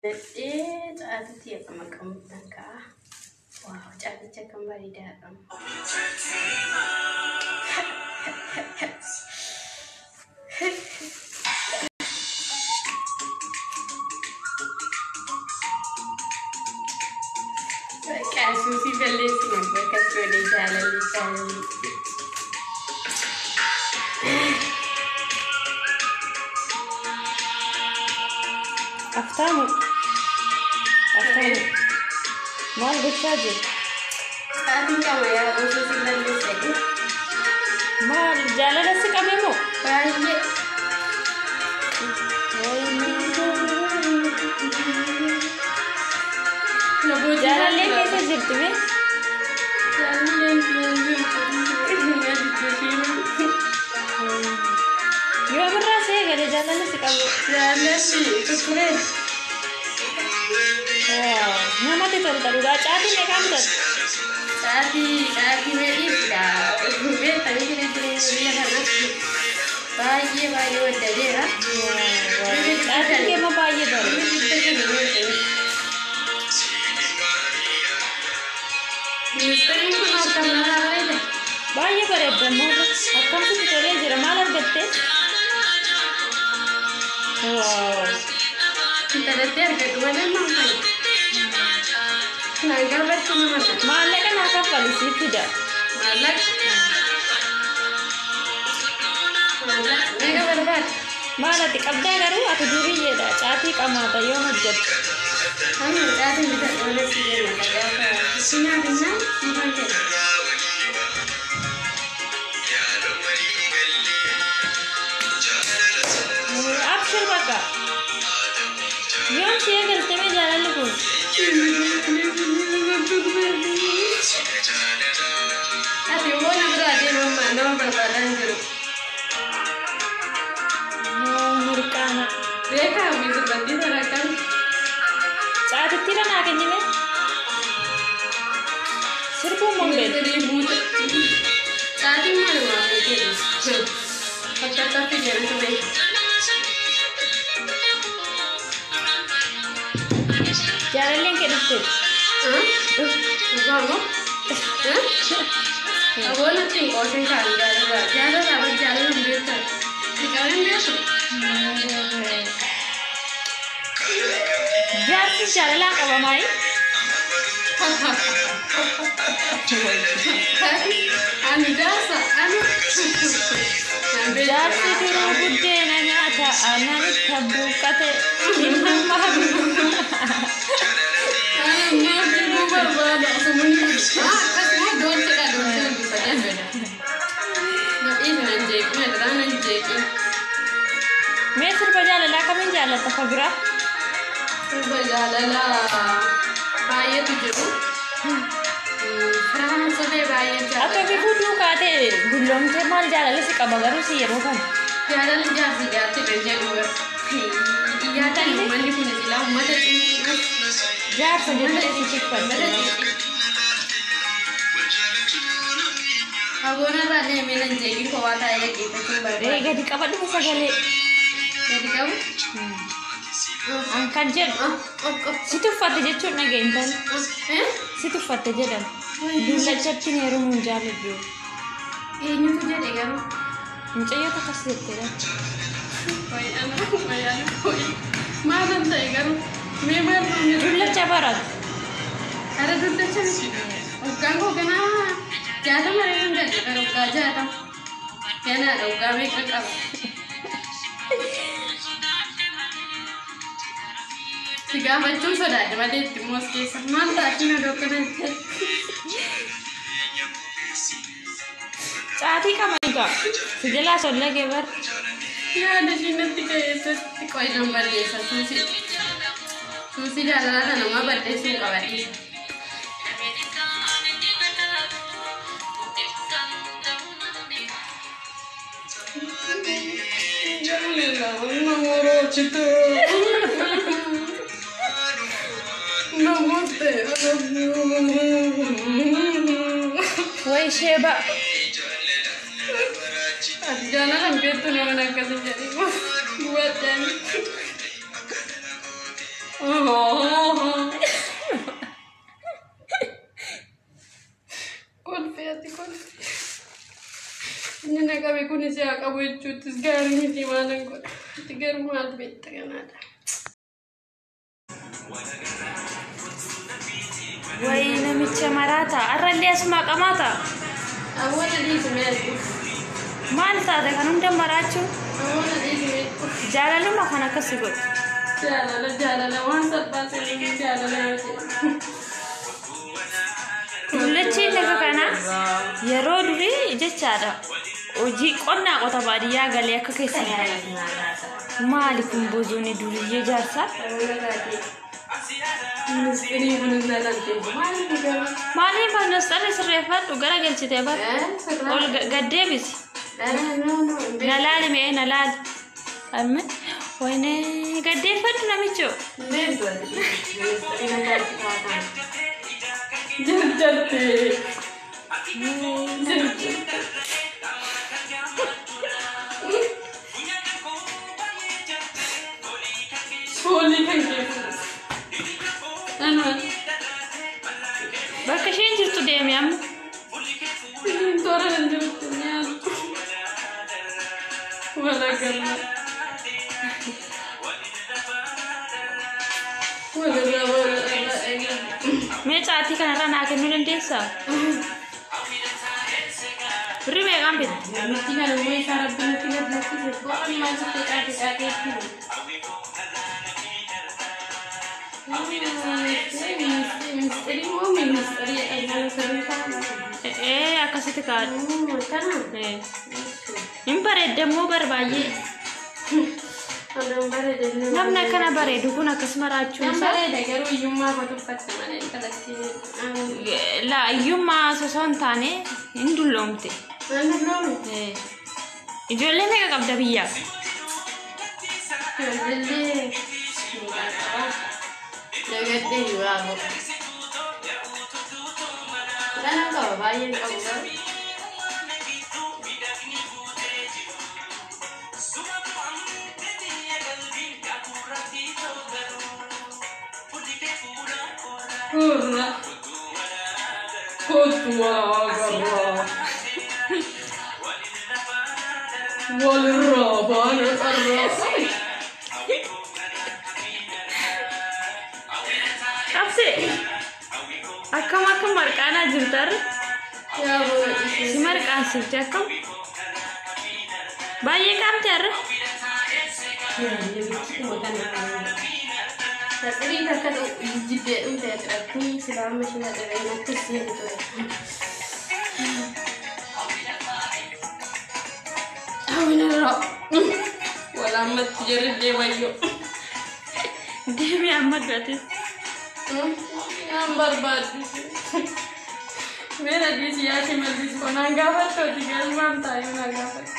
Dadhee caatitti akkam akkamittan ka'a. Waaw, caatichi akkam bareedaadha. Bakka suusii balleessina bakka godhee jaalalli jaalalli. Aftaamu. Aftaamu. Maal gochaa jiru? Caatiin qaba yaa suusii balleessanii. Maal jaalala si qabe moo? Baay'ee. Jaalallee keessa jirti mee? Jaalalleen jirti. Yoomirraa si eegale jaalalli si qabu? Jaalalli tutturee. Waaw, namatti tolta dhugaa. Caatii meeqaan bitatte? Caatii caatii meeqiidha? Beektanii jireenya biyya kana baay'ee baay'ee waddadeera. Caatiin kee immoo baay'ee bareeda. Ministeerri kun akkam narraa bareeda? Baay'ee bareedda immoo akkamtu si tolee jira, maal argatte? Waaw. Intalatti argadhu malee maal fayyada? Naan gaafachuu nama ta'a. Maallaqa naa kaffali siif fida. Maallaqa. Maallaqa meeqa barbaada? Maal ati qabdaa garuu ati duriyyeedha. Caatii qamaata yoom hojjettu? Ani caatiin bitadhu malee si kenna gaafa sinaa binnaan siifan kenna. Abshir bakka. Yoom si eegalte mee jaalalli kun? Ati immoo na biraa deemammaa nama barbaadaa hin jiru. Mirqaana. Beekaa fi dubartii sana akkam? Caatitti naa kennime. Sirbuun moo hin beektu? Ministeerri buute. Caatiin maalumaa beekee? Fakkaata fi jedhamtu beeka. Jaalalleen kee dhufteetti. Dhugaa moo? Aboon natti hin qoosin kaan jaalala. Jaalala bar jaalala hin beektan. Si qabee hin beeku? Jaarsi jaalalaan qabamaayi? Ani jaarsa ani. Jaarsi duruu buddeena nyaata aannan buuqqate inni maal? Ani ammaa fiiguu barbaada osoo inni akkasuma doolchedha doolchee dubbisanii fedha. Nadhiin nan jeeqin adiraa nan jeeqin. Mee sirba jaalalaa kamiin jaallatta fa biraa? Sirba jaalalaa baay'eetu jiru. Firaan siree baay'ee Akka jaalladha. bifuu duukaa ta'e gulloomtee maal jaalalli si qaba garuu si yeroo kana. Jaalalli jaarsi jaartii kan jedhu iyyaatan uummanni kun silaa uummata cimtuu. Jaarsa jettee si Uummata tikfatte. cimtuu. Aboonarraa deemee nan jeeqin kophaa taa'ee dhaggeeffachuun Ee barbaada. gadi qabadhu sagalee. Gadi qabu? An kan jedhu Qof qof. si tuffatte jechuun dhageenytan. Si tuffatte jedhama. Dullachatti heerumuu hin jaalladhu. Eenyutu jedhe garuu? Mucayyoo akkas jetteedha. Wayyaana wayyaana maalan ta'e garuu? Mee maal maal? Dullacha baratu. Ara dullacha miti. Waggaan koo ganaa 60 reefu hin galle gara waggaa 60. Ganaadha waggaa meeqa qaba? Si gaafachuun sodaadhe malee itti immoo as keessa. Maal ta'a na dokkana? Caatii qaba egaa. Si jalaa sollagee bar. Yaada ishii natti ka'eessatti qo'inaan balleessa suusii. Suusii jaalalaa kana nama balleessuu hin qabadhiisa. Way ishee ba'a. Ati jaalala hin beektu nama akkasii jedhee gubadhaan. Kolfee ati kolfee. Inni na qabe kunis yaa qabu jechuuttis gaarii miti maalan godha. Ati garuu maal beekta kanaadha. Wayi namicha maraata. Arrallee asuma qamaata. Awwaala dhiisi mee ati. Maal taate kan hunda maraachuu? Awwaala dhiisi mee. Jaalaluma kan akkasi godhu. Jaalala jaalala waan salphaa ta'e jaalala yoo jedhu. Dullachi lafa kana yeroo durii jechaadha. Hojii qonnaa qota baadiyyaa galee akka keessa maali kun bozoonni duriyyee jaarsaa? Ministirii kunis na dhaltee maali garuu? Maaliin barnoostonni sirreeffadhu gara galchitee bar ol gaddeebisi. Na laali mee na laali. Amma wayne gaddeeffadhu namicho. Jarjarte. Foolii kan keessa. Anuma. Bakka isheen jirtu deemi amma. Toora kan jirtu nyaatu. Walagarra. Walirraa walirraa eegalu. Mee caatii kanarraa naa kennuu dandeessaa? Birrii meeqaan bitte? Namichi kana immoo isaa rabbi nutti gadhiisise bu'aan maal jettee caate caatee jiru. Ministirii moo ministirii ayyaana sirrii ta'a? Ee akkasitti kaa'adhu. Kana. Hin bareedda immoo bar baay'ee. Odoon bareeda. Namni akkana bareedu kun akkas maraachuun Nan isaa. bareeda garuu hiyyummaa koo tuffatte malee intalatti. Laa hiyyummaa osoo hin taane hin dulloomte. Nan dulloome. Ijoollee meeqa qabda biyyaa? Ijoollee meeqa qaba? Dagadhee yuuraa qabu. Dhalan qaba baay'een qabu garuu. Hurra. Kottu agarra. Walirraa baana qarraa. Qabsee akkam akkam marqaanaa jirtarra? Yaa booda. Si marqaansifte akkam? Baay'ee qaamte har'a? Tatsirii takka jibbee dhumte xiratti silaa mashina dhibeen akkas jedhu ture. Hawwinarraa walaammatti jarrillee wayyoo. Deemi amma gatis. Naan barbaaddu. Meera dhiisi yaa shimallis konaan gaafattooti galmaan taa'ee na gaafatte.